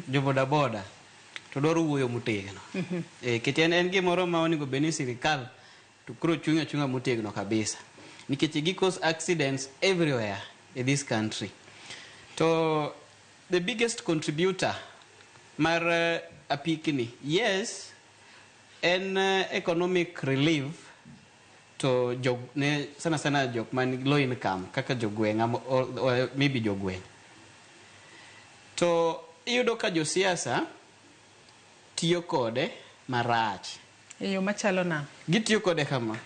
Jo bodaboda to dwaro wuoyo motegno. Nikech en gimoro ma onego bed ni sirikal to koro chung' achung'a motegno kabisa. Nikech gi cause accidents everywhere in this country. To the biggest contributor mar apikni, yes, en economic relief to jog, ne sana sana jok man low income kaka jogweng' or maybe jogweng'. To iyudo ka josiasa tiyo kode marach. E yo machalo nang'o? Gitiyo kode kama.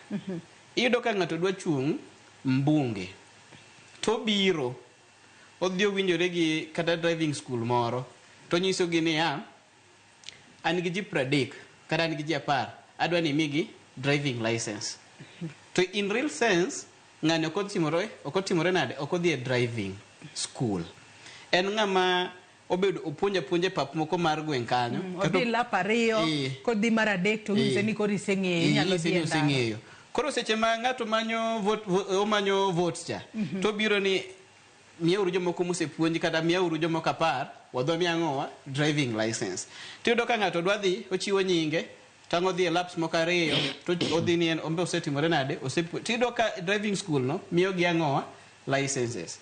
Iyudo ka ng'ato dwa chung' mbunge to obiro odhi owinjore gi kata driving school moro to nyisogi niya, an gi ji 30 kata an gi ji 10, adwa ni imigi driving license. To in real sense, ng'ani ok otimore nade, ok odhi e driving school. En ng'ama obedo opuonjo apuonja e pap moko mar gweng' kanyo. Odhi lap ariyo, kodhi mar adek to onyise ni koro iseng'eyo, inyalo Inyise dhi ni e ndara. Oseng'eyo. Koro seche ma ng'ato manyo vote, omanyo votes cha, to obiro ni miyauru jomoko mosepuonj kata miyauru jomoko 10, wadhi wamiya ang'owa driving license. Tiyudo ka ng'ato dwa dhi, ochiwo nyinge, tang' odhi e laps moko ariyo, to odhi ni en ombe osetimore nade, osepuonj. Tiyudo ka driving school no miyogi ang'owa licenses.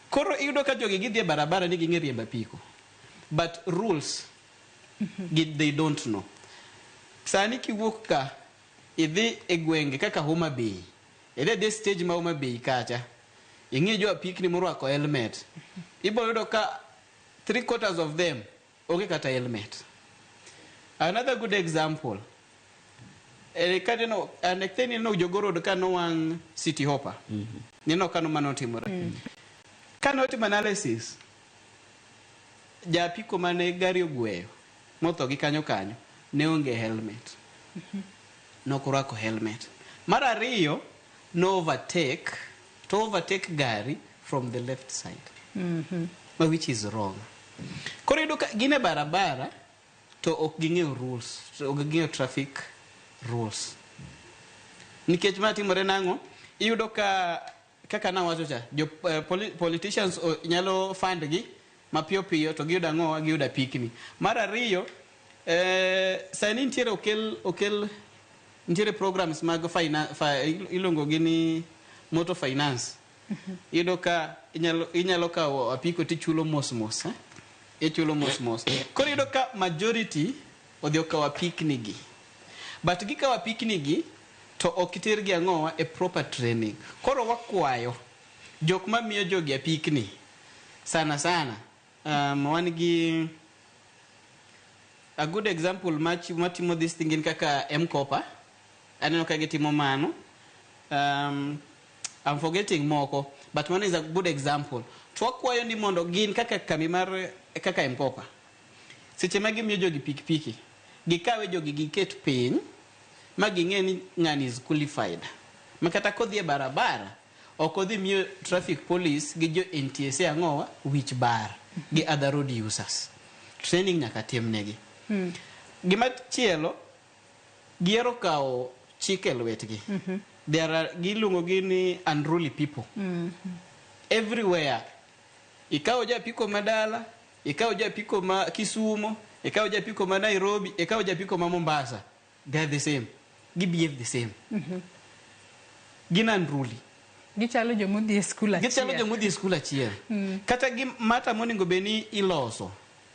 Koro iyudo ka jogi gidhi e barabara ni ging'e riembo apiko. But rules, they don't know. Sani kiwuok ka, idhi e gwenge kaka Homa Bay, idhi adhiya e stage ma Homa Bay kacha, ing'i jo apikni morwako helmet, ibo yudo ka three quarters of them onge kata helmet. Another good example, kaneno, an neno Jogoo Road ka nowang' City Hopper. Neno kano mano otimore. Kane otimo analysis, ja apiko mane gari ogweyo motho gi kanyo kanyo ne onge helmet. Nok orwako helmet. Mar ariyo, no overtake, to overtake gari from the left side. Ma which is wrong. Koro iyudo ka gin e barabara to ok ging'eyo rules, to ok ging'eyo traffic rules. Nikech ma timore nang'o? Iyudo ka kaka nawacho cha, jo politicians nyalo fund gi mapiyo piyo to giyudo ang'o? Giyudo apikni. Mar ariyo, sani nitiere okel nitiere programs mag finance, iluongo gi ni motor finance. Iyudo ka inyalo kawo apiko tichulo mos mos, eh? Ichulo mos mos. Koro iyudo ka majority odhi okawo apikni gi. But gikawo apikni gi to ok tergi ang'owa e proper training. Koro wakwayo jok mamiyo jogi apikni sana sana, wan gi a good example matimo this thing gin kaka M-Kopa. Aneno ka gitimo mano. I'm forgetting moko, but one is a good example. To wakwayo ni mondo gin kaka kambi mar kaka M-Kopa. Seche ma gimiyo jogi pikipiki, gikawe jogi giket piny ma ging'e ni ng'ani is qualified. Ma kata kodhi e barabara, ok odhi miyo traffic police gi jo NTSA ang'owa wich bar gi other road users. Training nyaka timnegi. Gima chielo, gihero kawo chik e lwetgi. There are, giluongo gi ni unruly people. Everywhere. Ikawo japiko ma dala, ikawo japiko ma Kisumo, ikawo japiko ma Nairobi, ikawo japiko ma Mombasa. They are the same. Gi behave the same. Gin unruly. Gichalo jomodhi e skul achiel. Gichalo jomodhi e skul achiel. Kata gi mata monego bed ni iloso.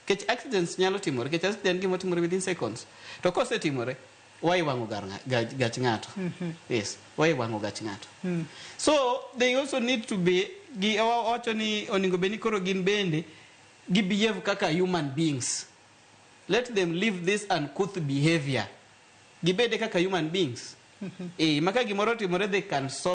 Nikech accidents nyalo timore, nikech accident gima timore within seconds. To kosetimore, wai wang'o gach ng'ato. Yes, wai wang'o gach ng'ato. So they also need to be gi wacho ni onego bed ni koro gin bende gi behave kaka human beings. Let them leave this uncouth behavior. Gibede kaka human beings. Maka gimoro otimore, they can solve.